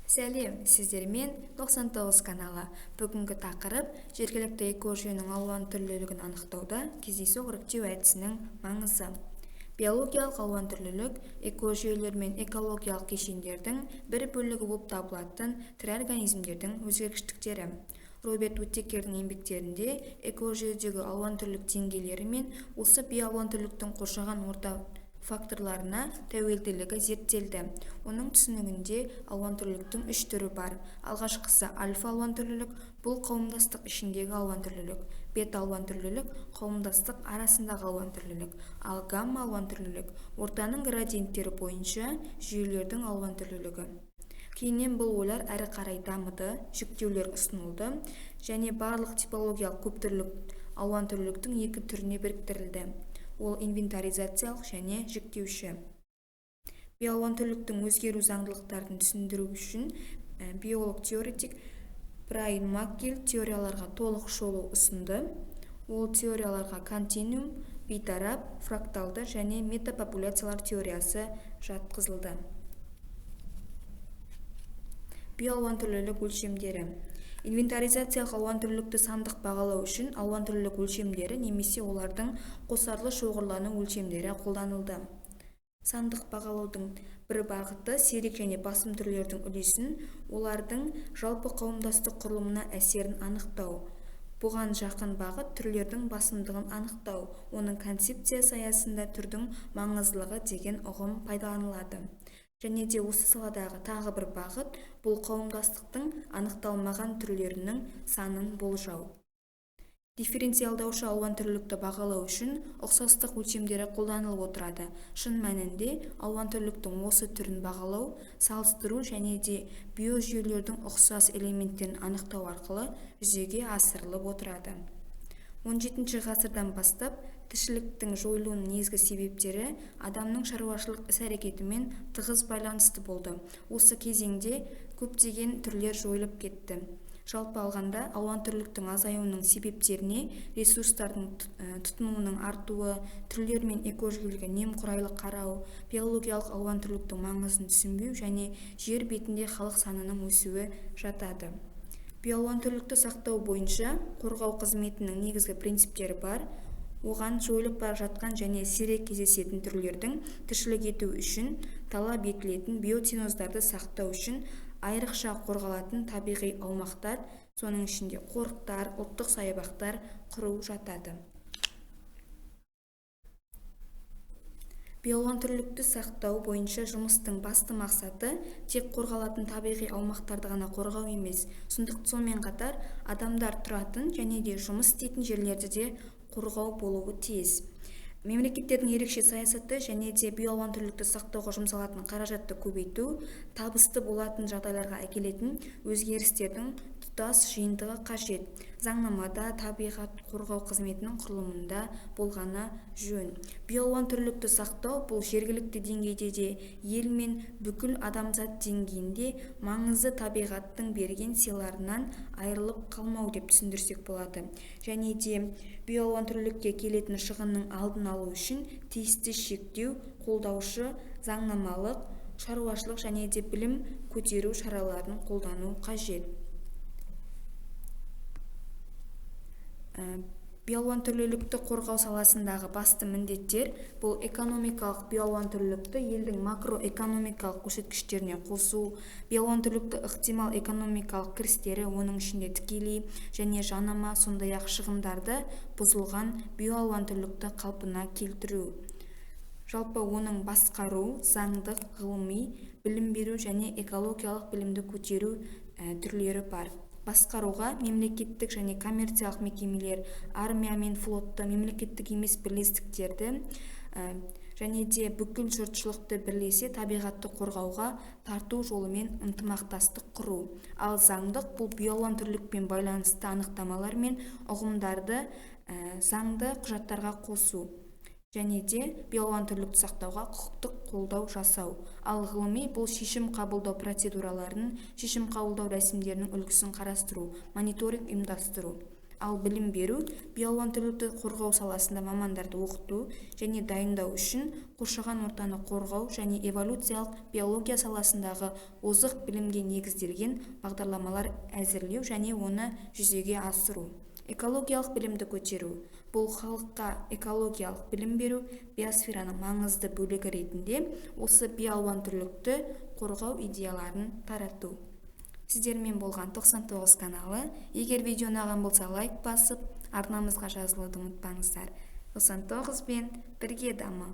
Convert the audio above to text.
Сәлем, сіздермен 99 каналы. Бүгінгі тақырып жергілікті экожүйенің алуан түрлілігін анықтауда кездейсоқ іріктеу әдісінің маңызы. Биологиялық алуан түрлілік экожүйелер мен экологиялық кешендердің бір бөлігі болып табылатын тірі организмдердің өзгергіштіктері. Роберт Уиттекердің еңбектерінде экожүйедегі алуан түрлілік деңгейлері мен осы биоалуантүрліліктің қоршаған орта факторларына тәуелділігі зерттелді. Оның түсінігінде алуантүрліліктің үш түрі бар. Алғашқысы альфа алуантүрлілік, бұл қауымдастық ішіндегі алуантүрлілік. Бета алуантүрлілік қауымдастық арасындағы алуантүрлілік, ал гамма алуантүрлілік ортаның градиенттері бойынша жүйелердің алуантүрлілігі. Кейіннен бұл ойлар әрі қарай дамыды, жіктеулер ұсынылды және барлық типологиялық көптүрлік алуантүрліліктің екі түріне біріктірілді. Ол инвентаризациялық және жіктеуші. Биоалуантүрліліктің өзгеру заңдылықтарын түсіндіру үшін биолог-теоретик Брайан МакГилл теорияларға толық шолу ұсынды. Ол теорияларға континуум, бейтарап, фракталды және метапопуляциялар теориясы жатқызылды. Биоалуантүрлілік өлшемдері. Инвентаризациялық алуантүрлілікті сандық бағалау үшін алуантүрлілік өлшемдері немесе олардың қосарлы шоғырлану өлшемдері қолданылды. Сандық бағалаудың бір бағыты сирек және басым түрлердің үлесін, олардың жалпы қауымдастық құрылымына әсерін анықтау. Бұған жақын бағыт түрлердің басымдығын анықтау, оның концепциясы аясында түрдің маңыздылығы деген ұғым пайдаланылады. Және де осы саладағы тағы бір бағыт бұл қауымдастықтың анықталмаған түрлерінің санын болжау. Дифференциалдаушы алуантүрлілікті бағалау үшін ұқсастық өлшемдері қолданылып отырады. Шын мәнінде алуантүрліліктің осы түрін бағалау, салыстыру және де биожүйелердің ұқсас элементтерін анықтау арқылы жүзеге асырылып отырады. 17 ғасырдан бастап тіршіліктің жойылуының негізгі себептері адамның шаруашылық іс-әрекетімен тығыз байланысты болды. Осы кезеңде көптеген түрлер жойылып кетті. Жалпы алғанда, алуантүрліліктің азаюының себептеріне ресурстардың тұтынуының артуы, түрлер мен экожүйелерге немқұрайлы қарау, биологиялық алуантүрліліктің маңызын түсінбеу және жер бетінде халық санының өсуі жатады. Биоалуантүрлілікті сақтау бойынша қорғау қызметінің негізгі принциптері бар. Оған жойылып бара жатқан және сирек кездесетін түрлердің тіршілік ету үшін талап етілетін биоценоздарды сақтау үшін айрықша қорғалатын табиғи аумақтар, соның ішінде қорықтар, ұлттық саябақтар құру жатады. Биоалуантүрлілікті сақтау бойынша жұмыстың басты мақсаты тек қорғалатын табиғи аумақтарды ғана қорғау емес, сонымен қатар адамдар тұратын және де жұмыс істейтін жерлерді де қорғау болуы тиіс. Мемлекеттердің ерекше саясаты және де биоалуантүрлілікті сақтауға жұмсалатын қаражатты көбейту, табысты болатын жағдайларға әкелетін өзгерістердің тұтас жиынтығы қажет. Заңнамада табиғат қорғау қызметінің құрылымында болғаны жөн. Биоалуантүрлілікті сақтау бұл жергілікті деңгейде де ел мен бүкіл адамзат деңгейінде маңызды табиғаттың берген сыйларынан айырылып қалмау деп түсіндірсек болады. Және де биоалуантүрлілікке келетін шығынның алдын алу үшін тиісті шектеу қолдаушы заңнамалық, шаруашылық және де білім көтеру шараларын қолдану қажет. Биоалуантүрлілікті қорғау саласындағы басты міндеттер бұл экономикалық биоалуантүрлілікті елдің макроэкономикалық көрсеткіштеріне қосу, биоалуантүрлілікті ықтимал экономикалық кірістері, оның ішінде тікелей және жанама, сондай-ақ шығындарды бұзылған биоалуантүрлілікті қалпына келтіру. Жалпы оның басқару, заңдық, ғылыми, білім беру және экологиялық білімді көтеру түрлері бар. Басқаруға мемлекеттік және коммерциялық мекемелер, армия мен флотты, мемлекеттік емес бірлестіктерді және де бүкіл жұртшылықты бірлесе табиғатты қорғауға тарту жолымен ынтымақтастық құру. Ал заңдық бұл биоалуантүрлілікпен байланысты анықтамалар мен ұғымдарды заңды құжаттарға қосу және де биоалуантүрлілікті сақтауға құқықтық қолдау жасау. Ал ғылыми бұл шешім қабылдау процедураларын, шешім қабылдау рәсімдерінің үлгісін қарастыру, мониторинг ұйымдастыру. Ал білім беру – биоалуантүрлілікті қорғау саласында мамандарды оқыту және дайындау үшін қоршаған ортаны қорғау және эволюциялық биология саласындағы озық білімге негізделген бағдарламалар әзірлеу және оны жүзеге асыру. Экологиялық білімді көтеру – бұл халыққа экологиялық білім беру, биосфераның маңызды бөлігі ретінде осы биоалуантүрлілікті қорғау идеяларын тарату. Сіздермен болған 99 каналы. Егер видео ұнаған болса, лайк басып, арнамызға жазылуды ұмытпаңыздар. 99 бен бірге дамы!